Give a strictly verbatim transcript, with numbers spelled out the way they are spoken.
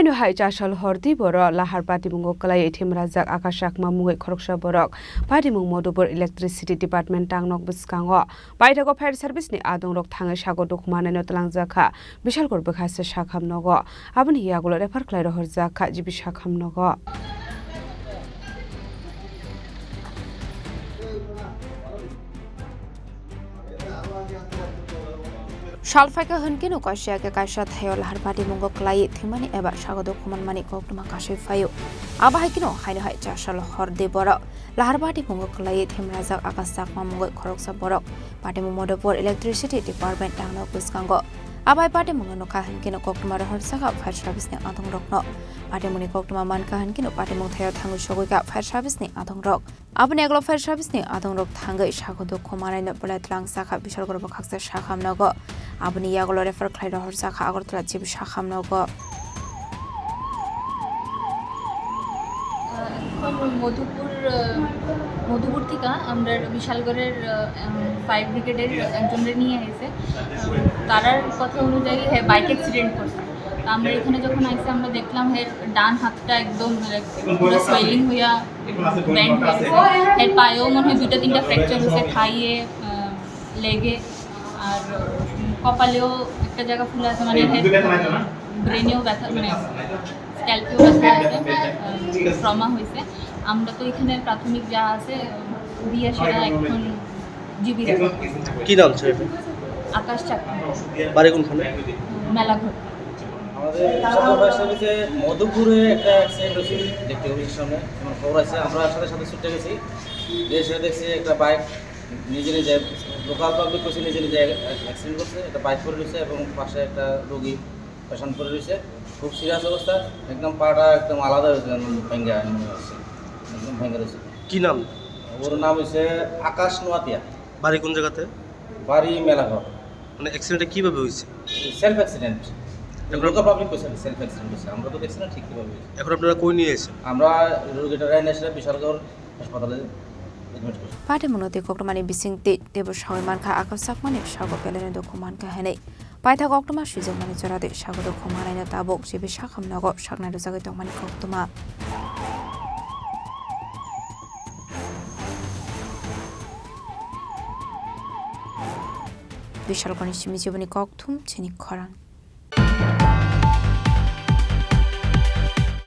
Haino hai chasal hordi borok lahar patimungo kwlaiwi themrajak Akash Chakma mungwi khoroksa borok patimung Madhupur Electricity Department tangnok bwskango paithago fire service ni adongrok thangwi sago dukhu manwino twlangjakha Bishalgarh bwkhasa sakham nogo. Aboni yagulo refer khlai rohorjakha G B sakham nogo. Sal phaikha hwnkhe no kaisa khe kaisa thaio lahar patimungo kwlaiwi thwimani eba sago dukhu manmani koktwma kasui phaio. Abo hai kheno haino hai chasal hordi borok lahar patimungo kwlaiwi themrajak Akash Chakma mungwi khoroksa borok patimung Madhupur Electricity Department tangnok bwskango. Abo hai patimungno nukha hwnkhe no koktwma rohorjakha fire service ni adongrokno. Patimungni koktwma mankha hwnkhe no patimung thaio thangwi sogwikha fire service ni adongrok. Aboni yagulo fire service ni adongrok thangwi sago dukhu manwino belai twlangjakha Bishalgarh bwkhasa sakham nogo. Aboni yagulo refer khlai rohorjakha Agartala G B sakham nogo. এখন মধুপুর, আহ, মধুপুর থেকে আমরা বিশালগড়ের, আহ, উম, ফায়ার ব্রিগেডের একজনরে নিয়ে এসে, আহ, তারার কথা অনুযায়ী হ্যাঁ বাইক অ্যাক্সিডেন্ট করছে। তো আমরা এখানে যখন আইসি আমরা দেখলাম হ্যাঁ ডান হাতটা একদম, like, পুরো সোয়েলিং হইয়া ব্যান্ড হয়ে গেছে। এর পায়েও মনে হয় দুইটা তিনটা ফ্র্যাকচার হয়েছে, থাইয়ে, আহ, লেগে, আর, উম, কপালেও একটা জায়গা ফুলে আছে, মানে, ব্রেনেও ব্যথা, মানে, স্ক্যাল্পেও ব্যথা আছে, আহ, ট্রমা হয়েছে। আমরা তো এখানে প্রাথমিক যা আছে, উম, দিয়ে সেটা এখন জিবি। কি নাম ছেলেটার? আকাশ চাকমা। বাড়ি কোনখানে? মেলাঘর। আমাদের বিশালগড় ফায়ার সার্ভিসে মধুপুরে একটা অ্যাক্সিডেন্ট হয়েছে, দেখতে অফিসের সামনে আমার খবর আছে, আমরা সাথে সাথে ছুটে গেছি। যে এসে দেখছি একটা বাইক নিজে নিজে, লোকাল পাবলিক কইছে নিজে নিজে অ্যাক্সিডেন্ট করছে, একটা বাইক পড়ে রয়েছে এবং পাশে একটা রোগী পেশেন্ট পড়ে রয়েছে, খুব সিরিয়াস অবস্থা, একদম পাটা একদম আলাদা হয়েছে, একদম ভেঙে হয়েছে, একদম ভেঙে রয়েছে। কি নাম? ওর নাম হচ্ছে আকাশ নোয়াতিয়া। বাড়ি কোন জায়গাতে? বাড়ি মেলাঘর। মানে অ্যাক্সিডেন্টটা কিভাবে হয়েছে? Self accident. এখন লোকাল পাবলিক কইছে সেলফ অ্যাক্সিডেন্ট হয়েছে, আমরা তো দেখছি না ঠিক কিভাবে হয়েছে। এখন আপনারা কই নিয়ে এসেছেন? আমরা রোগীটা এনে সেটা বিশালগড় হাসপাতালে অ্যাডমিট করছি। Patimungno tei koktwmani bisingtwi teibo sawi mankha Akash Chakmani sago belai no dukhu mankha hwnwi. Paithak koktwma swijak mani jora de sago dukhu manai no tabuk G B sakham nogo saknai rwjagwi tongmani koktwma. Bishalgorni simi jiboni kokthum chini khorang.